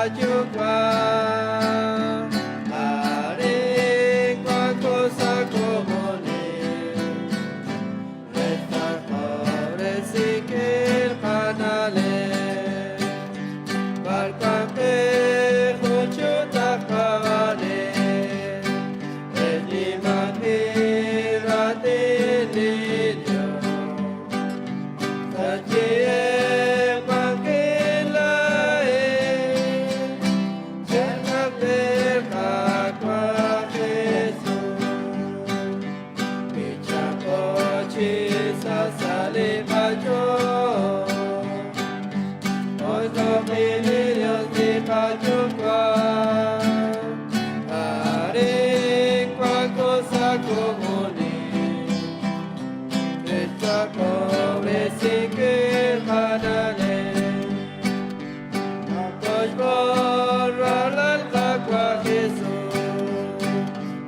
qaYuwa'. Arin wanko sa' komonil re xtz'aqob'resinkil qana'leb'. B'ar wan qe jun ch'uut aj paab'anel re xnimankil raatin li Dios. Sa' xyiheb' wankin laa'in, chenaqb'il Qaawa' Jesus. B'ichanqo chi sa sa' li qach'ool, oxloq'in li Dios li qaYuwa'. Arin wanko sa' komonil re xtz'aqob'resinkil qana'leb'. Naqoxb'oq rajlal Qaawa' Jesus,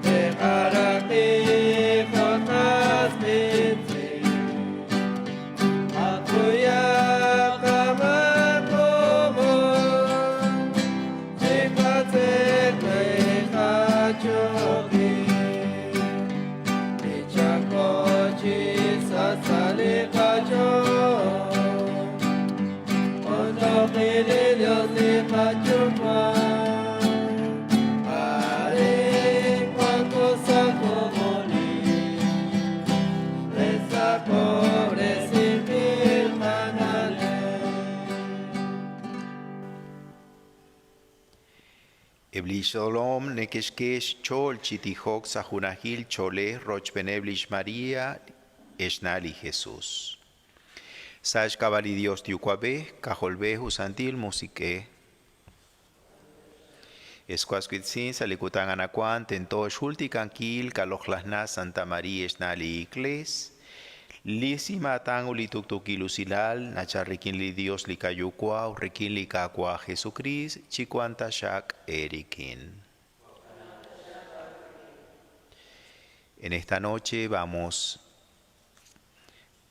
te'qara qib' jo' qas qiitz'in. Qakuyaq qamaak komon, chiqatz'eq li jachok ib'. B'ichanqo chi sa sa' li qach'ool, oxloq'in li Dios li qaYuwa'. Arin wanko sa' komonil re xtz'aqob'resinkil qana'leb'. Eb' li xtzolom neke'xk'e xch'ool chi tijok sa' junajil ch'oolej rochb'eeneb' lix María xna' li Jesús. Sa' xk'ab'a' li Dios Yuwa'b'ej, K'ajolb'ej ut Santil Musiq'ej. Ex was wiitz'in, sa' li kutan anaqwan tento xjultikankil kaloqlajna Santa María xna' li Iklees. Li simaatan ut li tuqtuukil usilal nachal rik'in li Dios li qaYuwa' ut rik'in li Qaawa' Jesukriist chi wank taxaq eerik'in. En esta noche vamos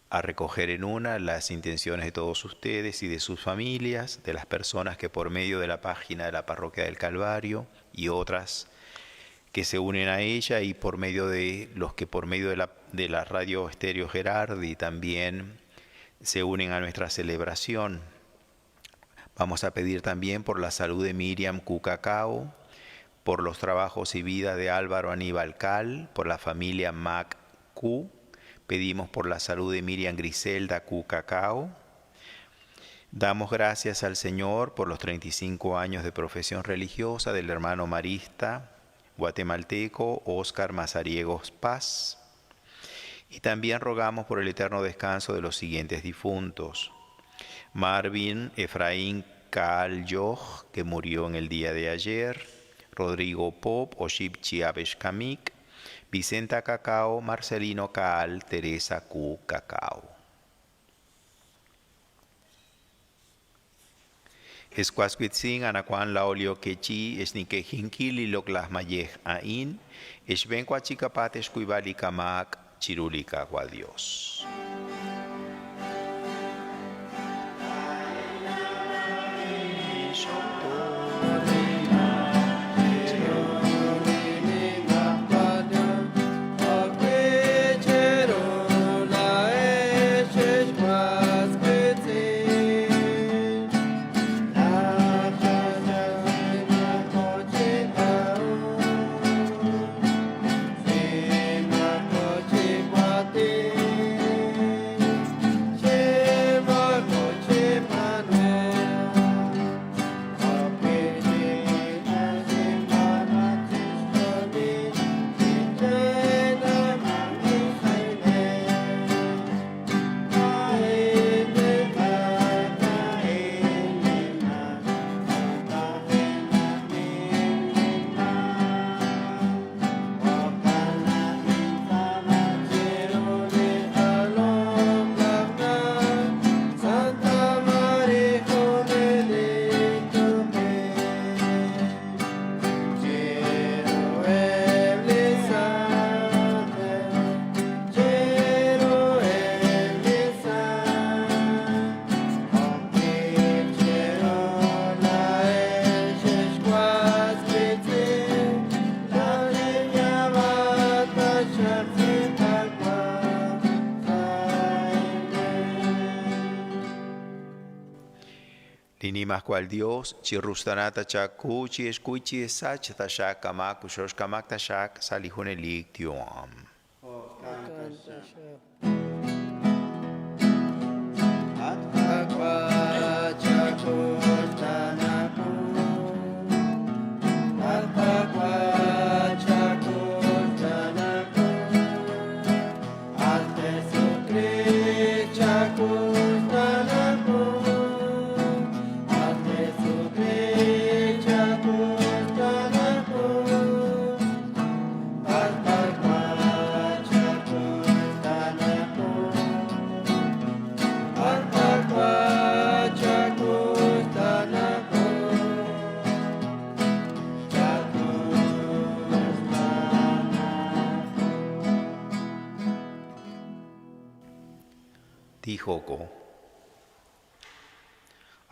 a recoger en una las intenciones de todos ustedes y de sus familias, de las personas que por medio de la página de la Parroquia del Calvario y otras que se unen a ella y por medio de los que por medio de la radio Estéreo Gerardi también se unen a nuestra celebración. Vamos a pedir también por la salud de Miriam Cucacao, por los trabajos y vida de Álvaro Aníbal Cal, por la familia Mac Q. Pedimos por la salud de Miriam Griselda Cucacao. Damos gracias al Señor por los 35 años de profesión religiosa del hermano marista guatemalteco Oscar Mazariegos Paz. Y también rogamos por el eterno descanso de los siguientes difuntos. Marvin Efraín Kaal Yoj, que murió en el día de ayer. Rodrigo Pop, Oship Chiavesh Kamik, Vicenta Cacao, Marcelino Kaal, Teresa Q. Cacao. Ex was wiitz'in anaqwan laa'o li ok chi xninq'ehinkil li loq'laj mayej a'in, xb'eenwa chiqapatz' xkuyb'al li qamaak chiru li Qaawa' Dios. Li Nimajwal Yos chiruxtaana taxaq qu chixkuy chisach taxaq kamak ut xoxkamak taxaq sa' li junelik yu'am. Jo'kan taxaq. At Qaawa' chakuxtaana qu. At Qaawa' chakuxtaana qu. At Jesucrist chakuxtaana qu. At Jesucrist chakuxtaana qu. At Qaawa' chakuxtaana qu. At Qaawa' chakuxtaana qu. Chakuxtaana qu. Tijoko.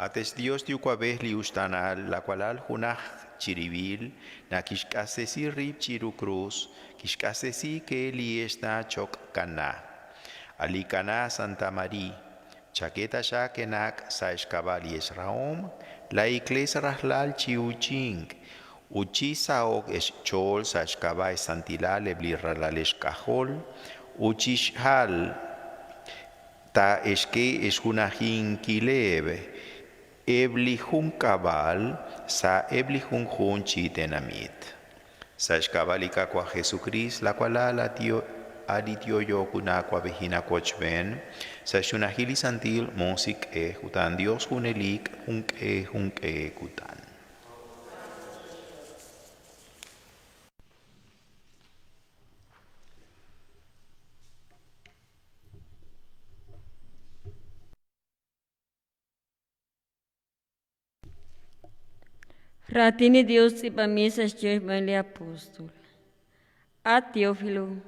At ex Dios Yuwa'b'ej li uxtaanal, laawalal junaj chirib'il, naq kixq'axtesi rib' chiru krus, kixq'axtesi ke li exna choq' Kana. A' li Kana Santa Mari, chak'e taxaq enaq sa' xk'ab'a' li exrahom, la Iklees rajlal chi'uuchink, ut chi saho'k xch'ool sa' xk'ab'a' xsantilal eb' li ralal xk'ajol, ut chixjal ta exk'e xjunajinkileb' eb' li junkab'al sa' eb' li junjunq chi tenamit. Sa' xk'ab'a' li Qaawa' Jesukriist, laawalal a' li yo'yo ut na'awab'ejin aawochb'een, sa' xjunajil li Santil Musiq'ej ut a'an Yos junelik junq'e junq'e kutan. Raatin li Dios tz'iib'anb'il sa' xyehol xb'aan li apóstol. At Teófilo,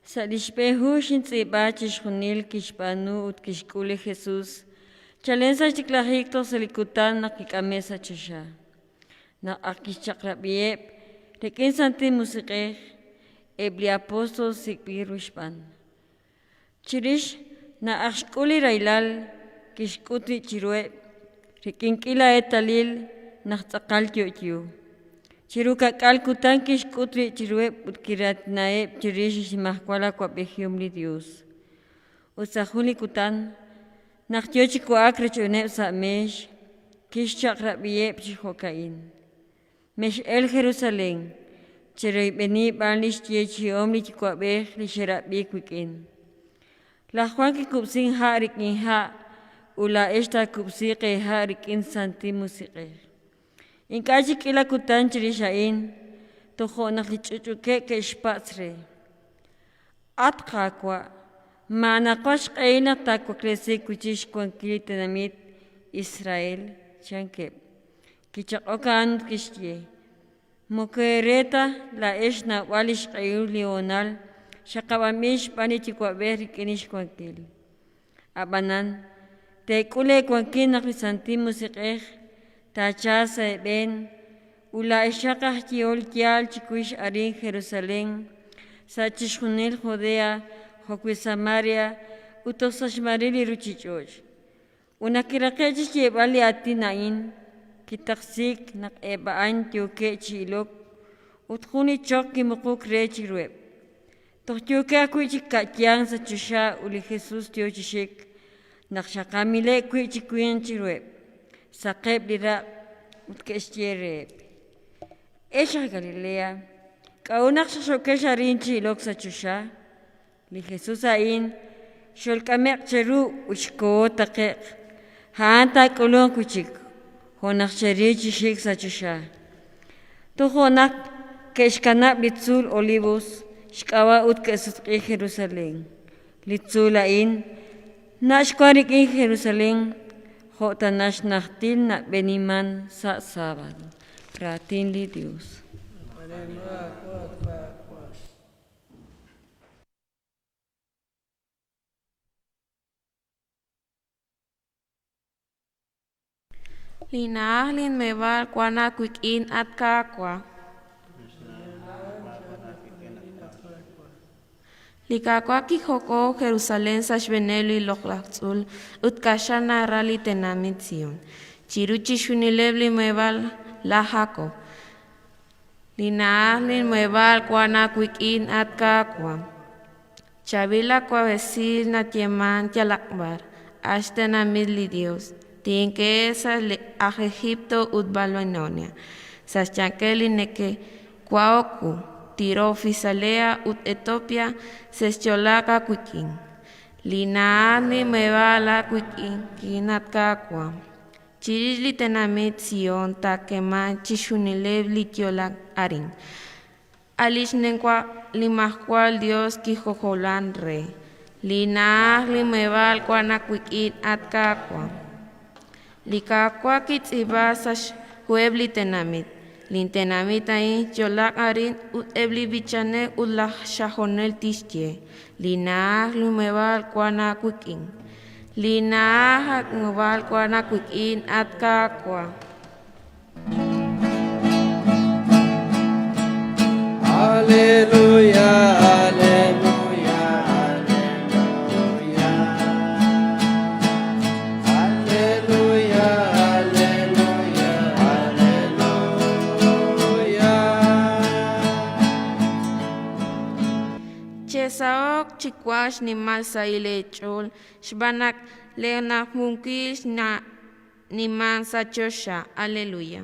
sa' li xb'een hu xintz'iib'a chixjunil kixb'aanu ut kixk'ul li Jesus, chalen sa' xtiklajik toj sa' li kutan naq kik'ame' sa' choxa. Naq ak kixchaq'rab'iheb' rik'in Santil Musiq'ej, eb' li apóstol sik'b'il ru xb'aan. Chirix naq ak xk'ul li rahilal, kixk'ut rib' chiruheb' rik'in k'iila eetalil naq tz'aqal yo'yo. Chiru ka'k'aal kutan kixk'ut rib' chiruheb' ut kiraatinaheb' chirix li xnimajwal awab'ejihom li Yos. Ut sa' jun li kutan, naq yo chi wa'ak rochb'eeneb' sa' meex, kixchaq'rab'iheb' chi jo'ka'in: Mex'elk Jerusalén, cheroyb'eni b'an li xyeechi'om li Yuwa'b'ej li xerab'i wik'in. Laj Jwan kikub'sink ha' rik'in ha' ut laa'ex taakub'siiq eeha' rik'in Santil Musiq'ej. Ink'a' chik k'iila kutan chirix a'in, tojo' naq li ch'utch'uukeb' ke'xpatz' re, At Qaawa', ma anaqwan xq'ehil naq taawaklesi wi' chik xwankil li tenamit Israel? chankeb'. Kichaq'ok a'an ut kixye, Moko eere ta laa'ex xnawb'al li xq'ehil li hoonal xaqab'anb'il xb'aan li Yuwa'b'ej rik'in li xwankil. Ab'anan, teek'ul eewankil naq li Santil Musiq'ej taachalq sa' eeb'een ut laa'exaq aj yehol yaal chiwix arin Jerusalén, sa' chixjunil Judea jo'wi' Samaria ut toj sa' xmaril li ruuchich'och'. Ut naq kiraqe'k chi xyeeb'al li aatin a'in, kitaqsiik naq eb' a'an yookeb' chi ilok ut jun li choql kimuquk re chiruheb'. Toj yookeb' ajwi' chi ka'yank sa' choxa ut li Jesus yo chi xik, naq xaqamileb' wi' chi winq chiruheb', saqeb' li raq' ut ke'xye reheb': Ex aj Galilea, k'a'ut naq xaqxookex arin chi ilok sa' choxa? Li Jesus a'in xolk'ame'q cheru ut xkoho taqe'q, a'an taak'ulunq wi' chik, jo' naq xeril chi xik sa' choxa. Tojo' naq ke'xkanab' li tzuul Olivos xk'ab'a' ut ke'sutq'iik Jerusalén. Li tzuul a'in nach' wank rik'in Jerusalén jo' tana xnajtil nab'eenimank sa' sábado. Raatin li Yos. Li na'aj linmeb'aal wank aawik'in, at Qaawa'. Li Qaawa' kijokok Jerusalén sa' xb'eeneb' li loq'laj tzuul ut q'axal nara li tenamit Sión. Chiru chixjunileb' li muheb'aal laj Jacob. Li na'aj li muheb'aal wank aawik'in, at Qaawa'. Chaab'il awa'b'ejil nayeemank yalaq b'ar, at xtenamit li Yos. Tink'e sa' aj Egipto ut Babilonia, sa' xyanqeb' li neke'wa'ok wu, Tiro, Fisalea ut Etiopía xe'xyo'laak aawik'in. Li na'aj li muheb'aal aawik'in, at Qaawa'. Chirix li tenamit Sión taak'eemanq chixjunileb' li yo'laak arin, a' li Nimajwal Yos kijojob'ank re. Li na'aj li muheb'aal wank aawik'in, at Qaawa'. Li Qaawa' kixtz'iib'a sa' xhuheb' li tenamit: Lintenamit a'in xyo'laak arin ut eb' li b'ichanel ut laj xajonel tixye: Li na'aj li muheb'aal wank aawik'in. Li na'aj muheb'aal wank aawik'in, at Qaawa'. Aleluya, aleluya, aleluya. Aleluya, aleluya, aleluya. Chesaho'q chiwanq xnimal xsahil eech'ool xb'aan naq leenajmunkil xnimank sa' choxa. Aleluya.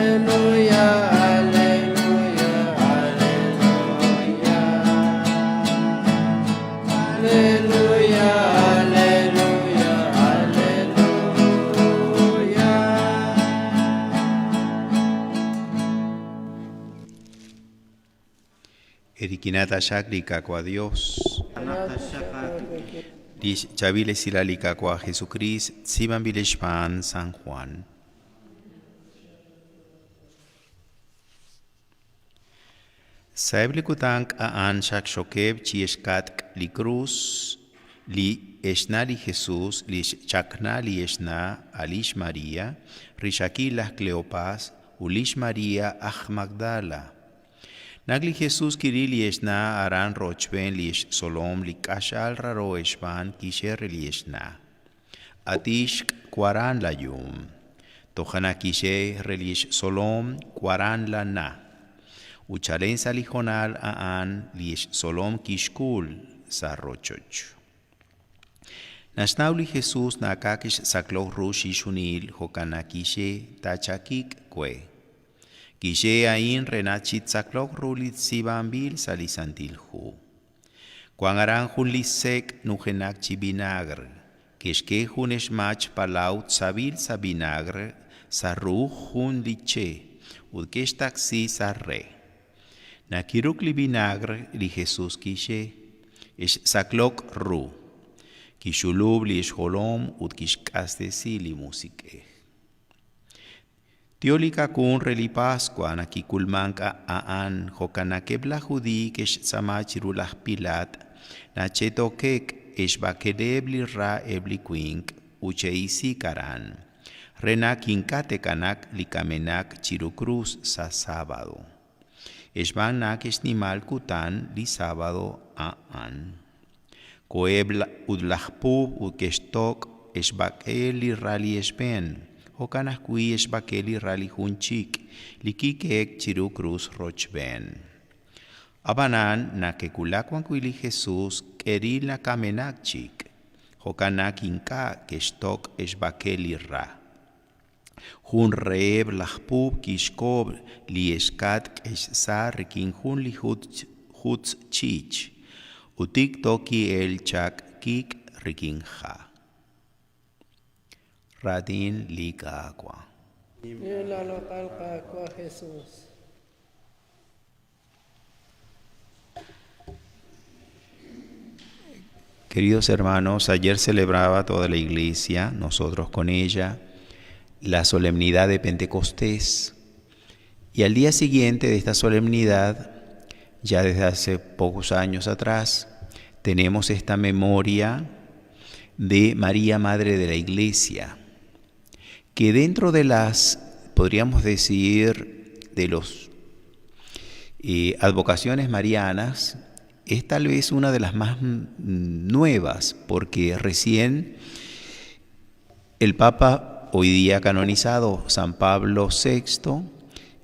Aleluya, aleluya, aleluya. Aleluya, aleluya, aleluya. Erikinata xak likakwa Dios. Chavile sila likakwa Jesucristo, Siban Bileshpan San Juan. Saeb li kutank a'an xak xokeb chi exkatk li cruz li exna li Jesús li chakna li exna alix María rixakil laj Cleopas ulix María aj Magdala. Nak li Jesús kiril li exna aran rochben li solom li k'axal raro exban kixer li exna. Atixk kuaran la yum. Tojana kixe relix solom kuaran la na. Uchalen sa lijonal aan li solom kixkul sa rochoch. Naxnaw li Jesús nakakix sakloj ru xixunil jokanakixe tachakik kwe. Kixe ain renachit sakloj ru li tzibambil sa li santil hu. Kuan aran jun li sek nujenak chi vinagre, kexke jun exmach palaw tzabil sa vinagre sa ruj jun li che, ut kex taksi sa re. Nakiruk li vinagre li Jesús kixe, ex saklok ru. Kixulub li exjolom ut kixk'astesi li musik'ej. Tiolika kun re li Pascua nakikulmank a'an jokanakeb laj Judí kextzama chiru laj Pilat nachetokek exbakeleb li ra eb li wink ucheisik aran. Renak inkatekanak li kamenak chiru cruz sa sábado. Exban nak exnimal kutan li sábado a'an. Koeb ut laj puub ut kextok exbakel li ra li exben. Jo'kan ajwi' exbakel li ra li jun chik li kik'eek chiru cruz rochb'een. Ab'anan nakekulak wan wi' li Jesús k'eril nakamenak chik. Jo'kan nak ink'a' kextok exbakel li ra. Jun reheb' laj puub kixkob' li exkatk exsa rik'in jun li jutz ch'iich' ut tikto ki'el chaq kik' rik'in ha'. Raatin li Qaawa'. Nim loq'al Qaawa' Jesús. Queridos hermanos, ayer celebraba toda la iglesia, nosotros con ella, la solemnidad de Pentecostés. Y al día siguiente de esta solemnidad, ya desde hace pocos años atrás, tenemos esta memoria de María, Madre de la Iglesia, que dentro de las, podríamos decir, de los advocaciones marianas, es tal vez una de las más nuevas, porque recién El Papa, hoy día canonizado, San Pablo VI,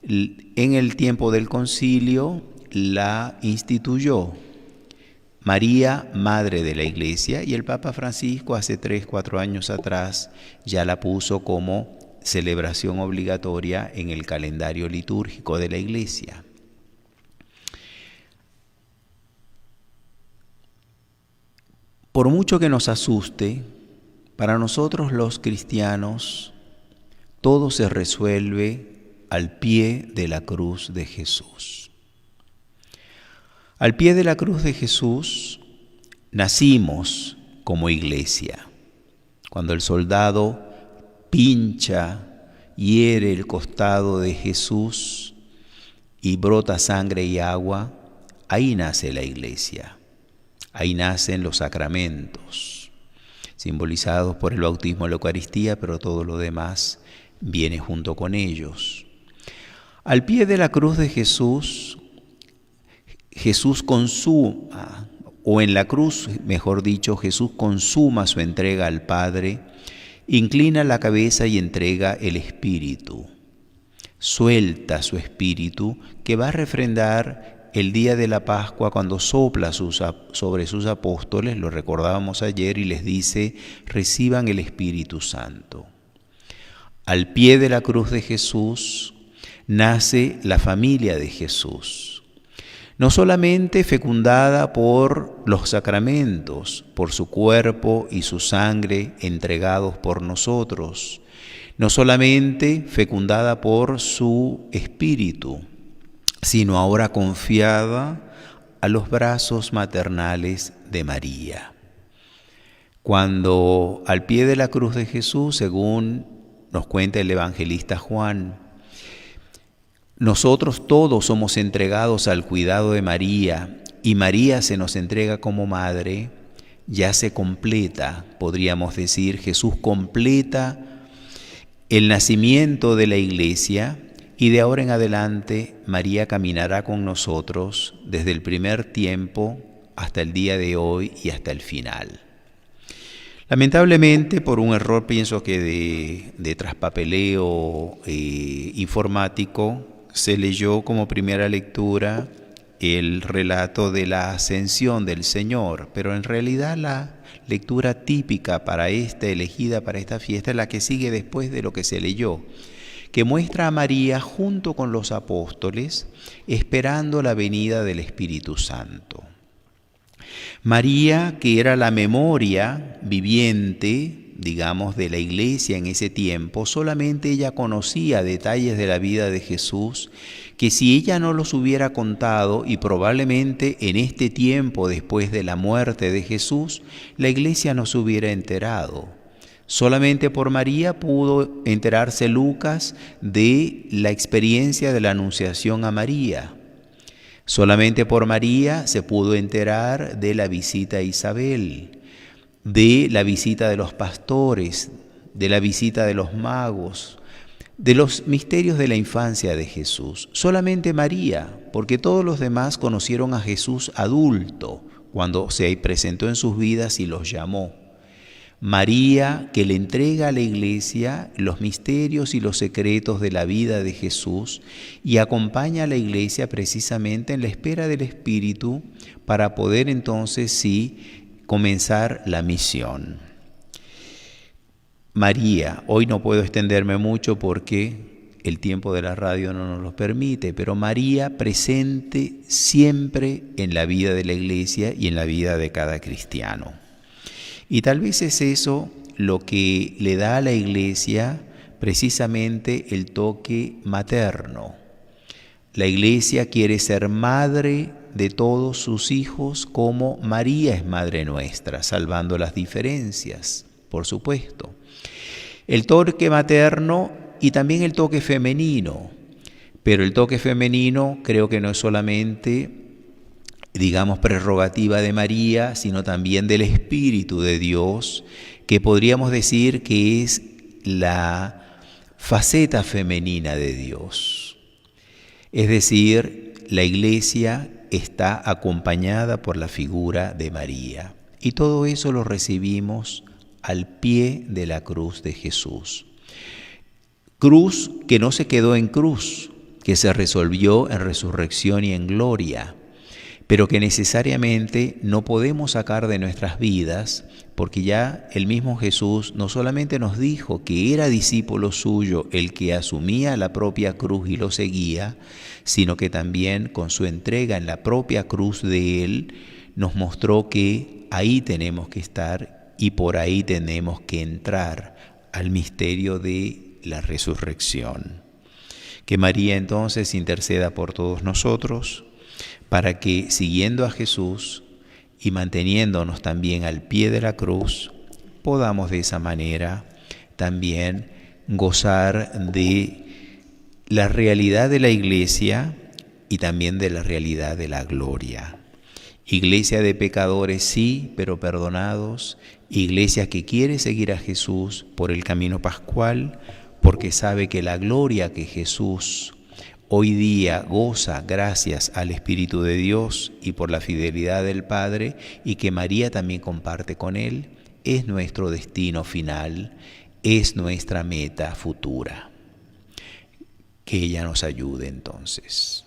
en el tiempo del concilio la instituyó. María, Madre de la Iglesia, y el Papa Francisco hace 3, 4 años atrás ya la puso como celebración obligatoria en el calendario litúrgico de la Iglesia. Por mucho que nos asuste, para nosotros los cristianos, todo se resuelve al pie de la cruz de Jesús. Al pie de la cruz de Jesús nacimos como iglesia. Cuando el soldado pincha, hiere el costado de Jesús y brota sangre y agua, ahí nace la iglesia. Ahí nacen los sacramentos, simbolizados por el bautismo y la Eucaristía, pero todo lo demás viene junto con ellos. Al pie de la cruz de Jesús, Jesús consuma, o en la cruz, mejor dicho, Jesús consuma su entrega al Padre, inclina la cabeza y entrega el Espíritu. Suelta su Espíritu, que va a refrendar el día de la Pascua cuando sopla sobre sus apóstoles, lo recordábamos ayer, y les dice: reciban el Espíritu Santo. Al pie de la cruz de Jesús nace la familia de Jesús, no solamente fecundada por los sacramentos, por su cuerpo y su sangre entregados por nosotros, no solamente fecundada por su espíritu, sino ahora confiada a los brazos maternales de María. Cuando al pie de la cruz de Jesús, según nos cuenta el evangelista Juan, nosotros todos somos entregados al cuidado de María y María se nos entrega como madre, ya se completa, podríamos decir, Jesús completa el nacimiento de la iglesia y de ahora en adelante María caminará con nosotros desde el primer tiempo hasta el día de hoy y hasta el final. Lamentablemente, por un error, pienso que de traspapeleo informático, se leyó como primera lectura el relato de la ascensión del Señor, pero en realidad la lectura típica para esta, elegida para esta fiesta, es la que sigue después de lo que se leyó, que muestra a María junto con los apóstoles esperando la venida del Espíritu Santo. María, que era la memoria viviente, digamos, de la iglesia en ese tiempo, solamente ella conocía detalles de la vida de Jesús, que si ella no los hubiera contado, y probablemente en este tiempo después de la muerte de Jesús, la iglesia no se hubiera enterado. Solamente por María pudo enterarse Lucas de la experiencia de la anunciación a María. Solamente por María se pudo enterar de la visita a Isabel, de la visita de los pastores, de la visita de los magos, de los misterios de la infancia de Jesús. Solamente María, porque todos los demás conocieron a Jesús adulto, cuando se presentó en sus vidas y los llamó. María, que le entrega a la iglesia los misterios y los secretos de la vida de Jesús y acompaña a la iglesia precisamente en la espera del Espíritu para poder entonces sí comenzar la misión. María, hoy no puedo extenderme mucho porque el tiempo de la radio no nos lo permite, pero María presente siempre en la vida de la iglesia y en la vida de cada cristiano. Y tal vez es eso lo que le da a la iglesia precisamente el toque materno. La iglesia quiere ser madre de todos sus hijos como María es madre nuestra, salvando las diferencias, por supuesto. El toque materno y también el toque femenino, pero el toque femenino creo que no es solamente, digamos, prerrogativa de María, sino también del Espíritu de Dios, que podríamos decir que es la faceta femenina de Dios. Es decir, la iglesia está acompañada por la figura de María. Y todo eso lo recibimos al pie de la cruz de Jesús. Cruz que no se quedó en cruz, que se resolvió en resurrección y en gloria, pero que necesariamente no podemos sacar de nuestras vidas, porque ya el mismo Jesús no solamente nos dijo que era discípulo suyo el que asumía la propia cruz y lo seguía, sino que también con su entrega en la propia cruz de Él nos mostró que ahí tenemos que estar y por ahí tenemos que entrar al misterio de la resurrección. Que María entonces interceda por todos nosotros para que, siguiendo a Jesús y manteniéndonos también al pie de la cruz, podamos de esa manera también gozar de la realidad de la iglesia y también de la realidad de la gloria. Iglesia de pecadores, sí, pero perdonados. Iglesia que quiere seguir a Jesús por el camino pascual, porque sabe que la gloria que Jesús hoy día goza gracias al Espíritu de Dios y por la fidelidad del Padre, y que María también comparte con Él, es nuestro destino final, es nuestra meta futura. Que ella nos ayude entonces.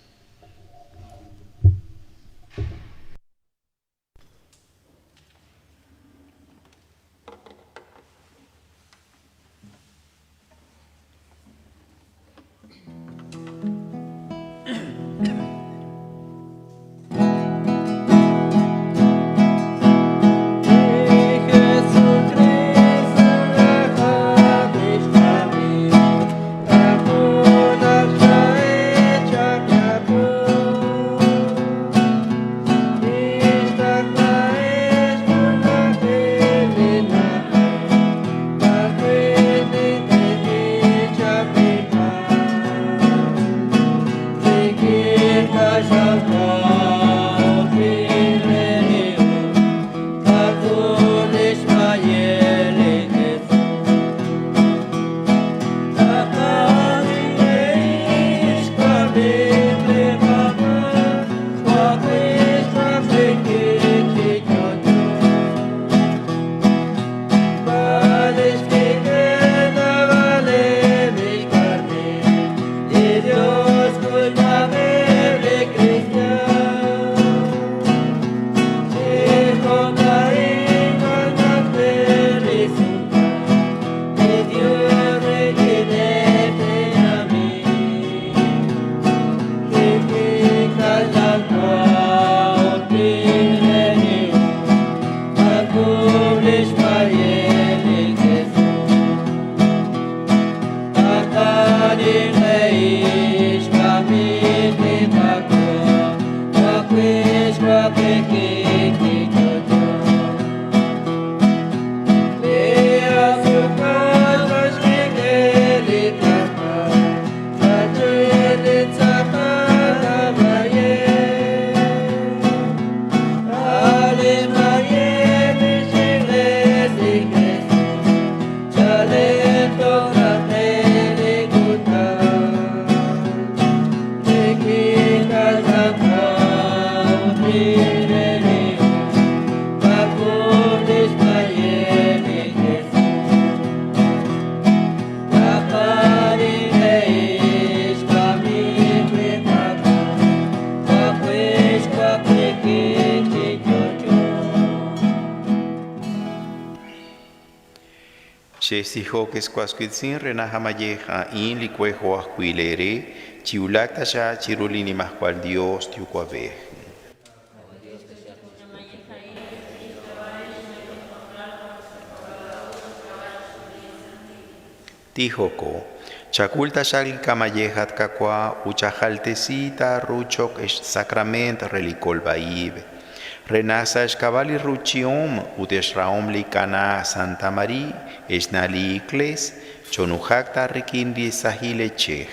Xesijokes kuaskuitzin renajamayeja in licuejo ajcuilere, chiulacta ya chirulini mascual Dios tiucuaveje. Tijoko, chaculta xalcamayeja tkakua, uchajaltecita ruchok ex sacrament relicolbaibe. Renasa escabali ruchiom, utesraom licana Santa María, esnali ikles, chonujakta rikindi sahile chej.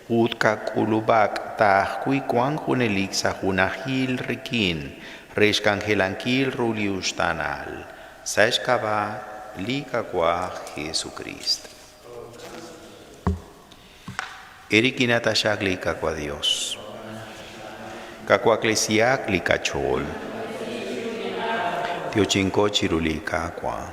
Utka kulubak tajkui kuan junelik sajunajil rikin, reshkangelankil ruliustanal. Saeshkaba likakua Jesucristo. Erikinata xak kakua Dios. Kakua klesiak likachol. Tiochinko chiruli kakua.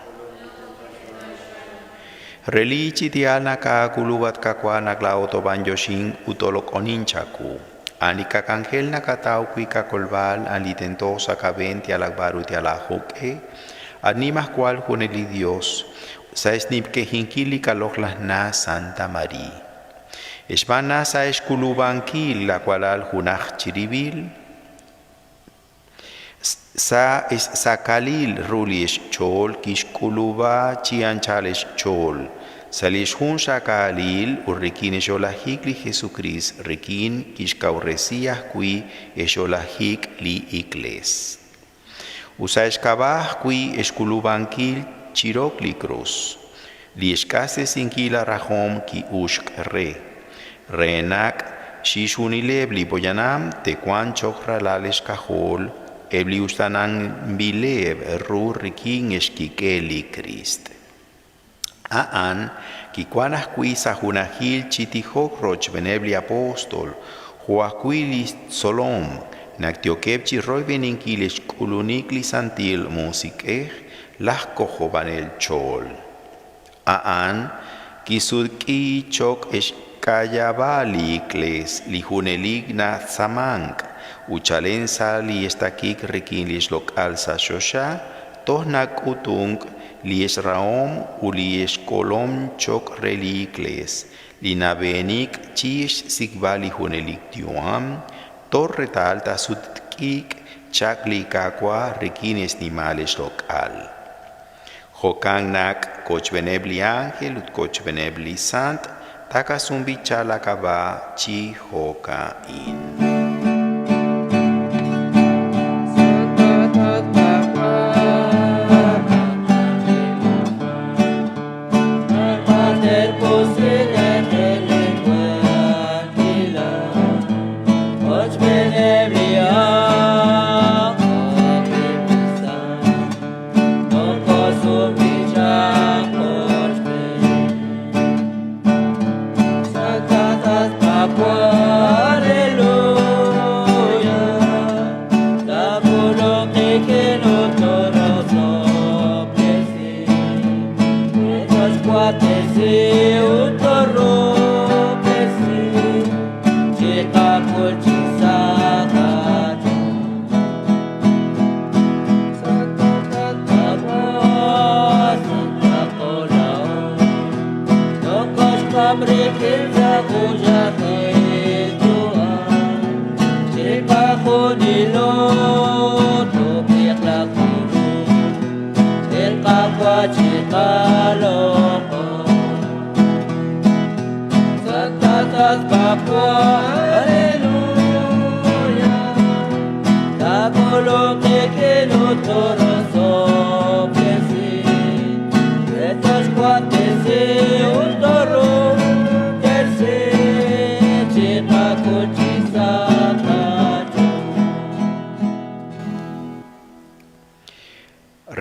Relichi tial nakaakulubat kakwa naklaotoban yoshin utolokonin chaku. Ani kakangel nakatau kakolbal ani tentosa kabenti alakbaru tialajoke. Animas cual juneli Dios. Sa esnipkejinkili kaloklas na Santa María. Esbana sa eskulubankil la cual junaj chiribil. Sa es sakalil rulish chol kishkuluba chianchales chol. Salish hun sakalil urrikin esholahik li Jesucris rikin kishkaurresias kui esholahik li ikles. Usa eskabaj kui eskulubankil chirok li cruz. Li eskase sinkila rajom ki ushk re. Renak xixunileb li poyanam tekuan chokralales kajol ebli ustanan bilev ru rikin eskikeli Crist. Aan, kikuanas kui sajunajil chitijok roch benebli apóstol, huakuilis solom, naktiokepchi roy beninkiles kulunikli santil musikej, las kojobanel chol. Aan, kisudki chok eskayabali kles lijunelik na samank, uchalen li estakik rikinlis lokal sa shosha, tohnak utung li esraom uli eskolom chok relikles, li nabenik chish sikbali junelik tiuam, torre talta sutkik chakli kakwa rikines nimales lokal. Jokannak kochbenebli ángel ut kochbenebli sant, takasumbi chalakaba chi jokain.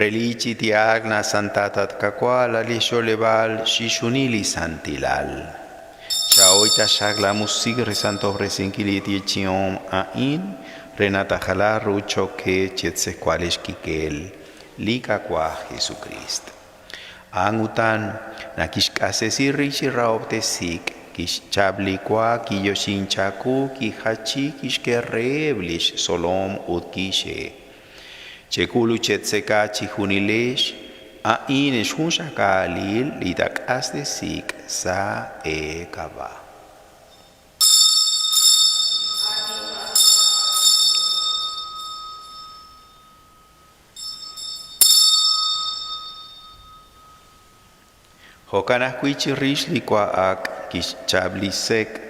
Relichi tiagna santatat kakwala lisholebal shishunili santilal. Chaoita shagla musigre santo resinkiliti chiom ain renata jalaru choque chetsecuales kikel lika kwa Jesucristo. Angutan nakishkasesi richi raoptesik kishchablikwa kiyoshinchaku kihachi kishkerreblish solom utkishe. Chekulu chetseka chijunilesh ain eshun litak asdesik sa ekaba. Jokanaskuichi rishli kwa ak kichablisek,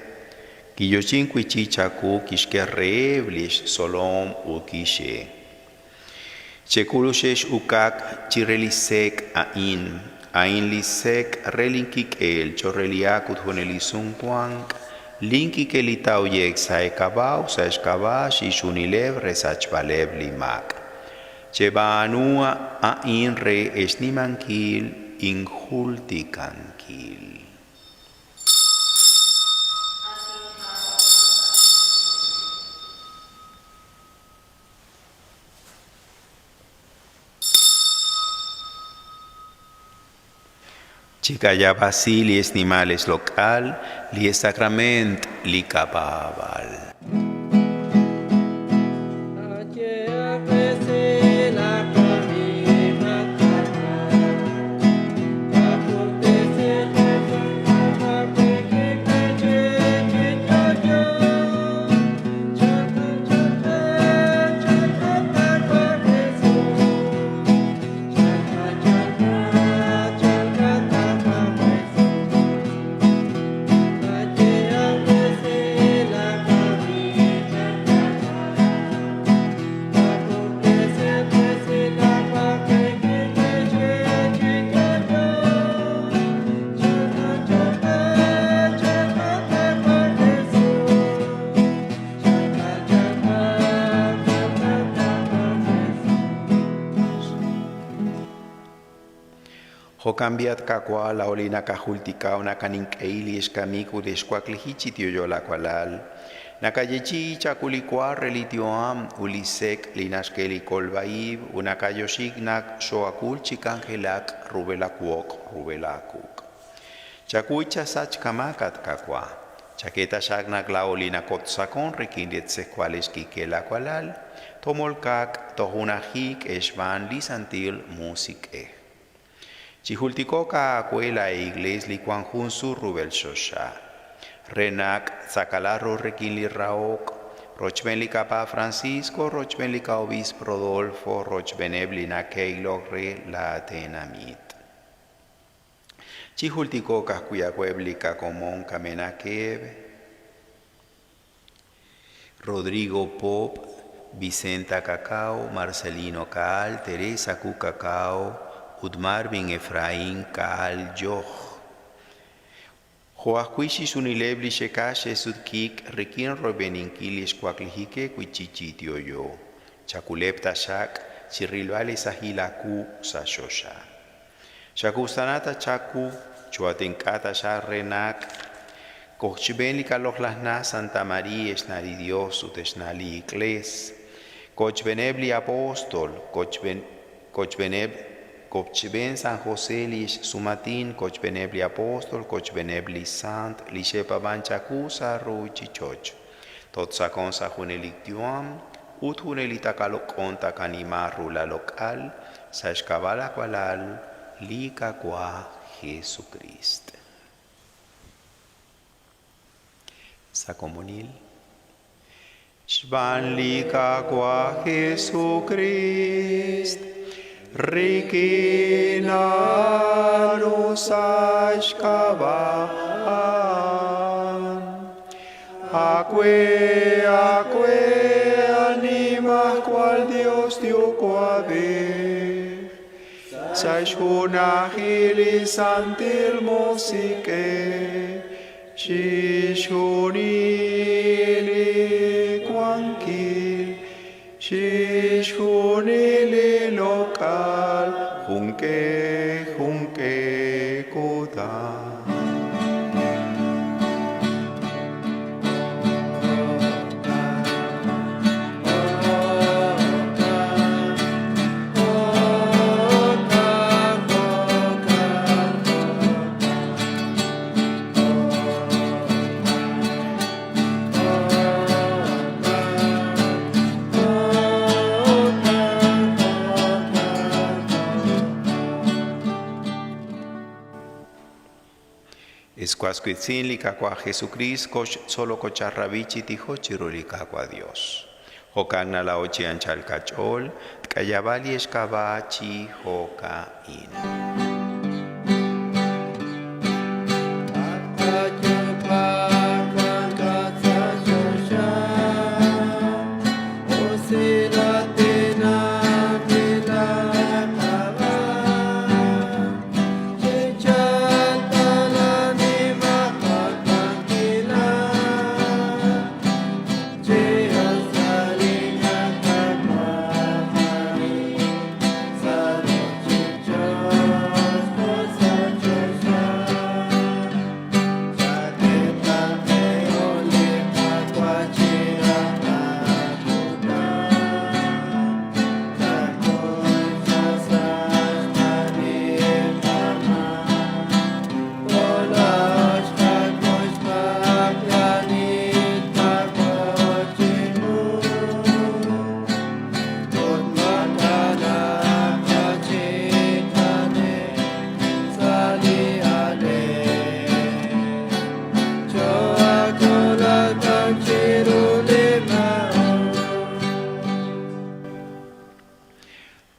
kiyochin kuichichaku kishkerreblish solom ukishe. Chekulushesh ukak chirelisek ain, ain lisek relinkik el chorreliakut junelisun kuank, linkikelitauyek saekabau saeshkaba shishunilev resachbalev limak. Chebanua ain re esnimankil injultikankil. Chikayabasi li esnimales local, li sacrament li kapabal. Jokambiat kakwa la olina kajultika una kanink'eili ixkamik ut ixkuaklijichi tioyolakualal. Nakayechi chakulikua relitioam ulisek linaxkeli kolbaib unakayoxiknak xoakulchik angelak rubelakuok rubelakuk. Chakuicha sach kamakat kakwa. Chaketa xaknak la olina kotzakon rikindietzecuales kikelakualal. Tomolkak tojunajik exban lisantil musik Chijultikoka akuela e igles li junsu rubel shosha. Renak Zacalarro requinli raok, Rochbenli capa Francisco, Rochbenli ka obispo Rodolfo, Rochbenebli na keilogre la atenamit. Chijultikoka cuyacueblica comón kamenakeb, Rodrigo Pop, Vicenta Cacao, Marcelino Caal, Teresa Cu Cacao, Udmar bin Efraín Kaal Yoh. Joacuishi sunilebli shekashe sudkik rikin robeninkilis kuaklijike kuichichitio yo. Chakulepta shak chirrilvale sahilaku sashosha. Shakustanata chaku chuatenkata renak Kochbenli kalojlasna Santa María esnali Dios utesnali Igles. Kochbenebli apóstol, kochben, kochbeneb Kochben San José lish Sumatín, Kochbenebli apóstol, Kochbenebli sant, lishepa banchakusa ruchichoch. Totsakon sa juneliktiuam, ut junelitakalokon takanima rula local, sa xkabala kualal, lika kwa Jesucristo. Sa comunil. Xban lika kwa Jesucristo. Rikina nusashkabaan. Akwe, akwe, anima cual Dios dio cuabe. Saishunahili santil musike. Shishunili kuankil. Shishunili local. Junque, junque, kuda. Escuascuitzin licacua Jesucristo, solo cocharrabichi tijochirulicacua Dios. Jocagna la ochi anchalcachol, tkayabali escabachi jocain. Bye.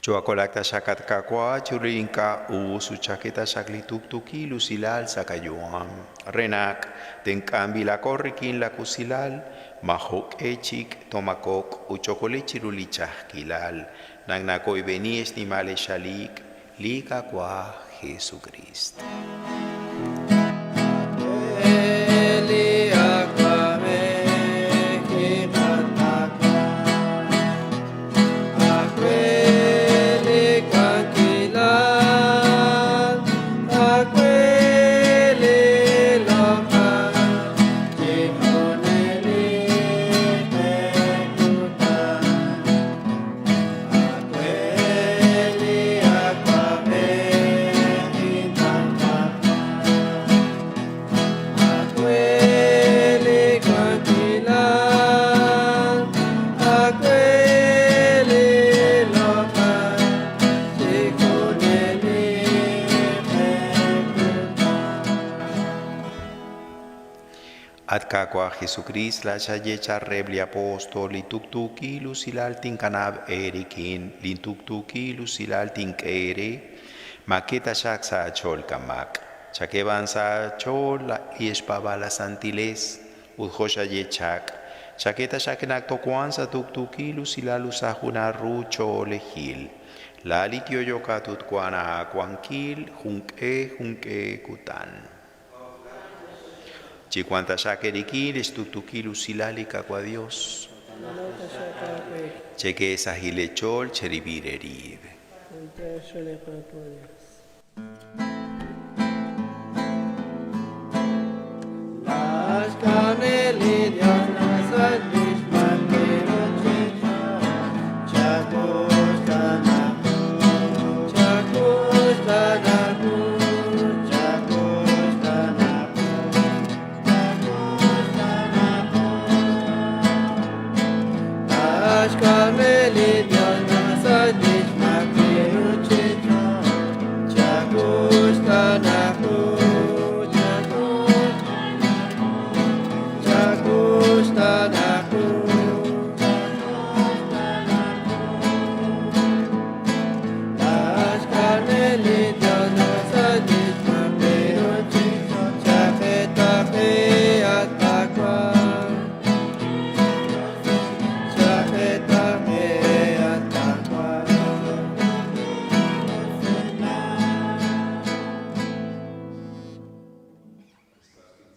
Choakolakta xakatkakua churinka usu chaketa xaklituktuki lusilal sakayuam. Renak tenkambi la korrikin la kusilal mahok echik tomakok uchokolechirulichajkilal. Nagnakoi benies nimale shalik lika kwa Jesucristo. At kakwa Jesucristo la chayecha rebli apostol lituktuki lusilal tinkanab erikin lintuktuki lusilal tinkere maketa shak sa chol kamak chakeban sa chol la iespaba la santiles udhosha yechak chaketa shakenak tokuan sa tuktuki lusilal usajuna rucho lejil la litio yokatut kuana kuankil junke junke kutan. Chicuanta shakeriki lestutukil usilali kakwa Dios. Cheque esa gilechol cheribirerib. Las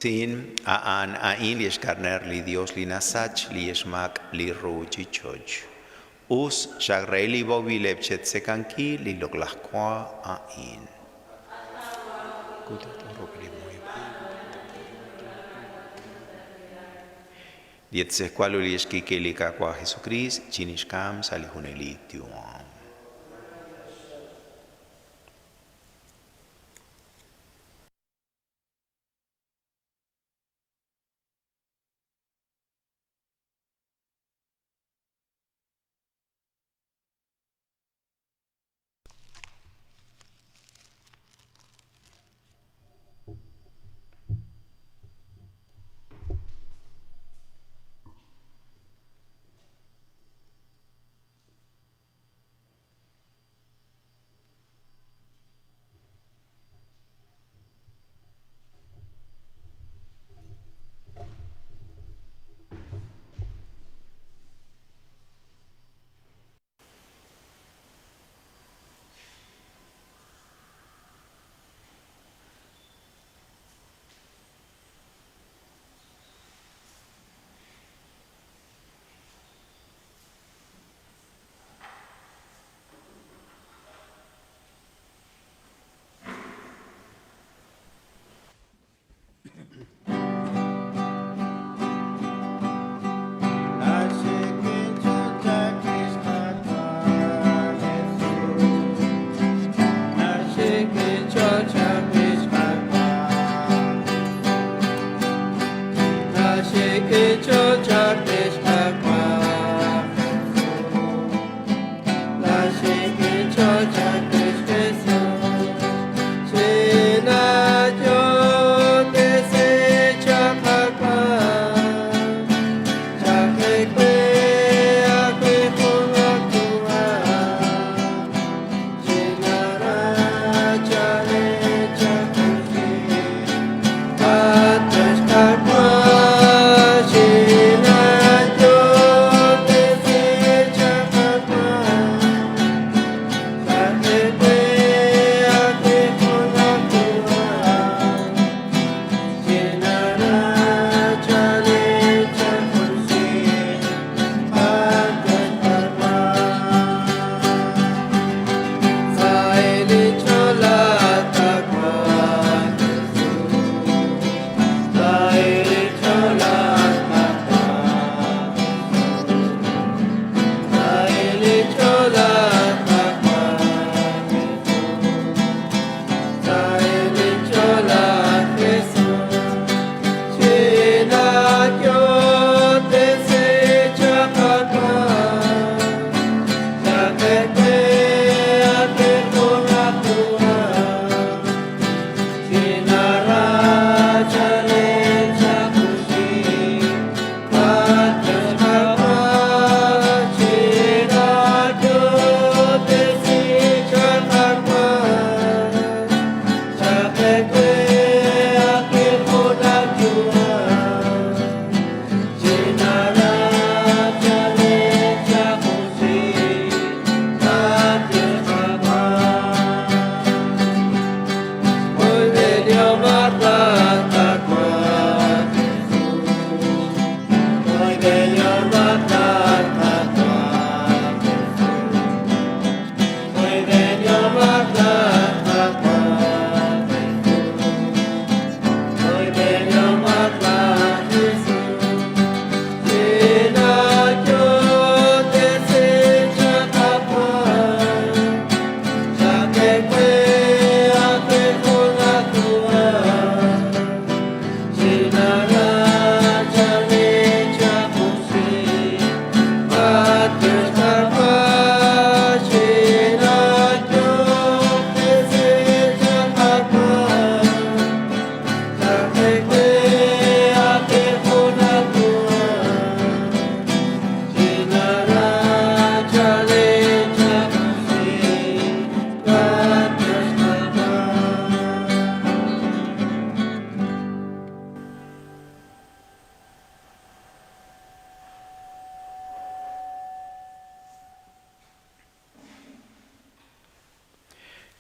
Sin aan ain lieshkarner li Dios li nasach li esmak li ruchichoch. Us shagreli bobi lepchetsekanki li loklahkua ain. Dietzescualu li esquikelika kwa Jesucrist, chinishkam salihunelitiuam.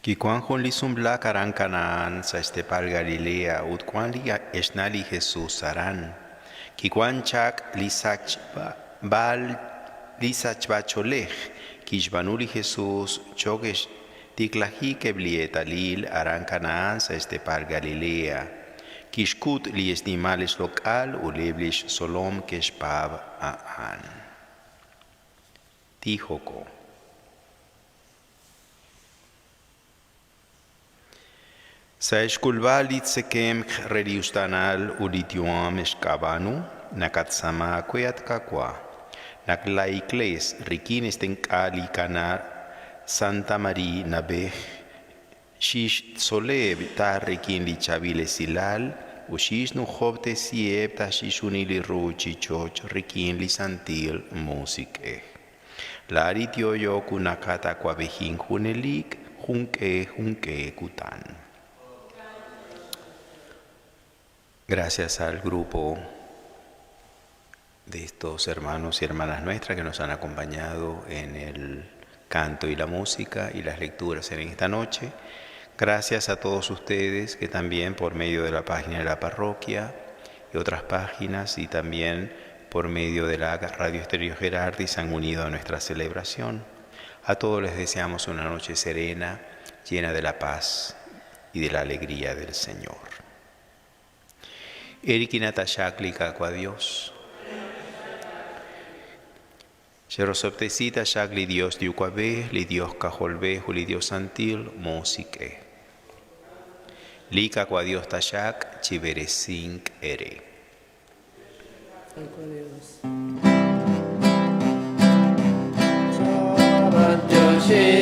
Kiwan jun li sumlaak aran Canaán sa' xteepal Galilea ut wan li exna li Jesus aran. Kiwan chaq li sachb'al li sachb'ach'oolej kixb'aanu li Jesus cho'q xtiklajik eb' li eetalil aran Canaán sa' xteepal Galilea. Kixk'ut li xnimal xloq'al ut eb' li xtzolom ke'xpaab' a'an. Tijoko. Sa' xk'ulb'al li tzekemq re li uxtaanal ut li yu'am xk'ab'aanu, nakatz'aama aawe at Qaawa', naq la Iklees rik'in xtenq'a li Qana' Santa Maria na'b'ej xixtzoleb' ta rik'in li chaab'il esilal ut xixnujob'tesiheb' ta chixjunil li ruuchich'och' rik'in li Santil Musiq'ej. Laa'at yo'yo nakattawab'ejink junelik junq'e junq'e kutan. Gracias al grupo de estos hermanos y hermanas nuestras que nos han acompañado en el canto y la música y las lecturas en esta noche. Gracias a todos ustedes que también por medio de la página de la parroquia y otras páginas y también por medio de la Radio Estéreo Gerardi se han unido a nuestra celebración. A todos les deseamos una noche serena, llena de la paz y de la alegría del Señor. Eerik'in taxaq li Qaawa' Dios. Cherosob'tesi taxaq li Dios Yuwa'b'ej, li Dios K'ajolb'ej ut li Dios Santil Musiq'ej. Li Qaawa' Dios taxaq chib'eresink eere. Dios.